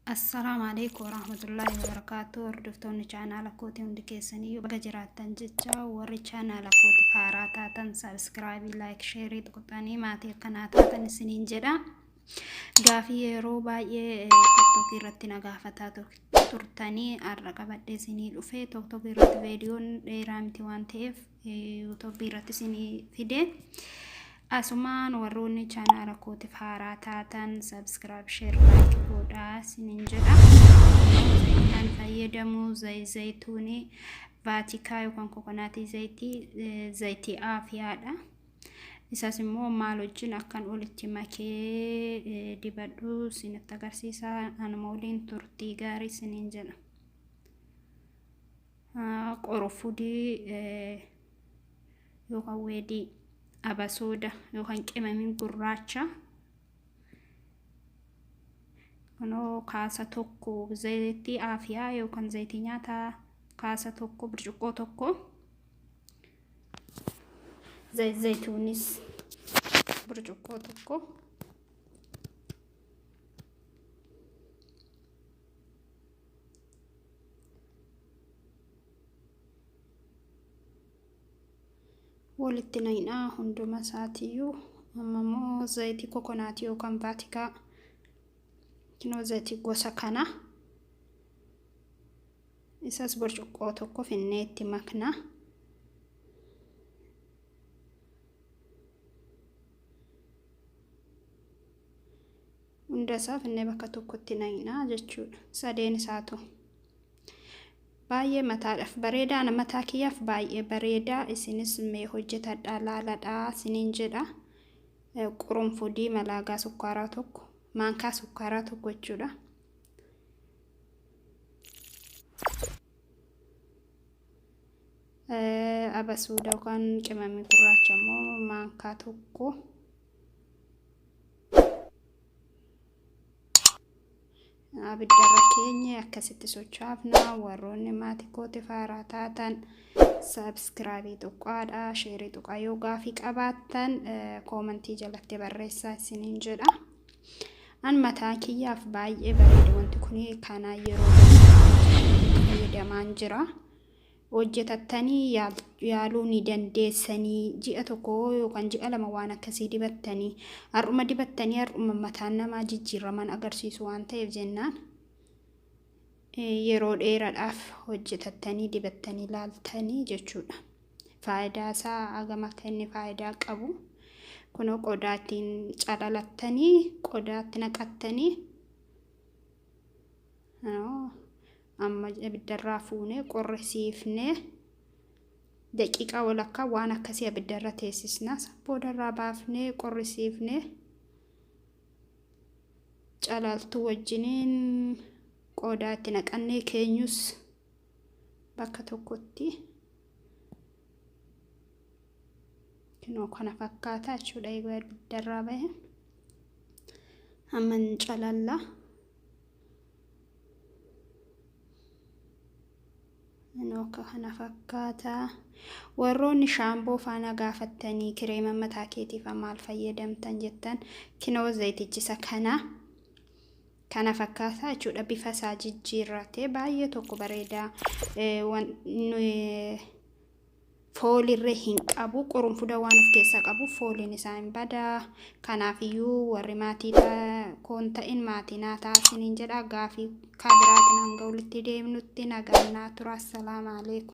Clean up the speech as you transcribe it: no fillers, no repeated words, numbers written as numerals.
Assalaamu alaikum warahmatullaahi wabarakaatu. Hordoftoonni chaanaala kootii hundi keessaniyyuu baga jiraattan jecha, warri chaanaala kooti haaraa taatan subscribe, like, share tuqxanii maatii akkanaa taatan isiniin jedha. Gaafii yeroo baay'ee TikTokii irratti na gaafataa turtanii har'a qabadhee isinii dhufe. TikTokii irratti viidiyoon dheeraa miti waan ta'eef YouTubeii irratti isinii fide. Asumaan warroonni chaanaala kootiif haaraa taatan subscribe, share, like godhaa isiniin jedha. Zayitaan fayyadamu zayituunii vaatikaa yookaan coconut zayitii, zayitii aafiyaadha. Isas immoo maal wajjin akkan walitti makee dibadhu isinitti agarsiisa. Anuma waliin turtii gaarii isiniin jedha. Qorofudii yookaan weedii abasooda yookaan qimamii gurraacha. Kunoo kaasa tokko zayitii aafiyaa yookaan zayitii nyaataa kaasa tokko, burcuqqoo tokko. Zayituunis burcuqqoo tokko. Walitti naqnaa hunduma isaatiiyyuu. Amma immoo zayitii coconut yookaan vaatikaa, kinoo zayitii gosa kana, isas burcuqqoo tokko finnee itti makna. Hunda isaa finnee bakka tokkotti naqnaa jechuudha. Sadeen isaatu. Baay'ee mataadhaaf bareedaa, mataa kiyyaaf baay'ee bareedaa. Isinis mee hojjetadhaa laaladhaa isiniin jedha. Qurunfudii malaagaa sukkaaraa tokko, maankaa sukkaaraa tokko jechuudha. Abasuuda yookaan qimamii gurraacha immoo maankaa tokko. Abiddarra keenye akkasitti sochoofna. Warroonni maatii kootiif haaraa taatan subscribe tuqaadha, share tuqaa. Yoo gaafii qabaattan comment jalatti barreessaa isiniin jedha. An mataa kiyyaaf baay'ee bareeda wanti kun, kana yeroo fayyadamaan jira. Hojjetattanii yaaluu ni dandeessanii. Ji'a tokko yookaan ji'a 2 waan akkasii dibattanii, har'uma dibattanii har'uma mataan namaa jijjiiraman agarsiisu waan ta'eef jennaan, yeroo dheeraadhaaf hojjetattanii dibattanii laaltanii jechuudha. Faayidaa isaa hagam akka inni faayidaa qabu kunoo qodaa ittiin calalattanii qodaatti naqattanii, amma ibiddarraa fuunee qorrisiifnee daqiiqaa walakkaa waan akkasii abiddarra teessisna. Boodarraa baafnee qorrisiifnee calaltuu wajjiniin qodaa itti naqannee keenyus bakka tokkotti kinoo kana fakkaata jechuudha. Egaa ibiddarraa bahe amma calalla. Inuu akka kana fakkaata. Warroonni shaamboo faana gaafattanii, kireema mataa keetiif maal fayyadamtan jettan, kinoo zayitichisa kana kana fakkaata jechuudha. Bifa isaa jijjiirratee baay'ee tokko bareedaa. Foolirree hin qabu, qurunfuda waan of keessaa qabu fooliin isaa hin badaa. Kanaafiyyuu warri maatii koon ta'in maatii naa ta'a isiniin jedha. Gaafii kabiraatiin hanga walitti deemnutti nagaan naa tura. Assalaamu alaikum.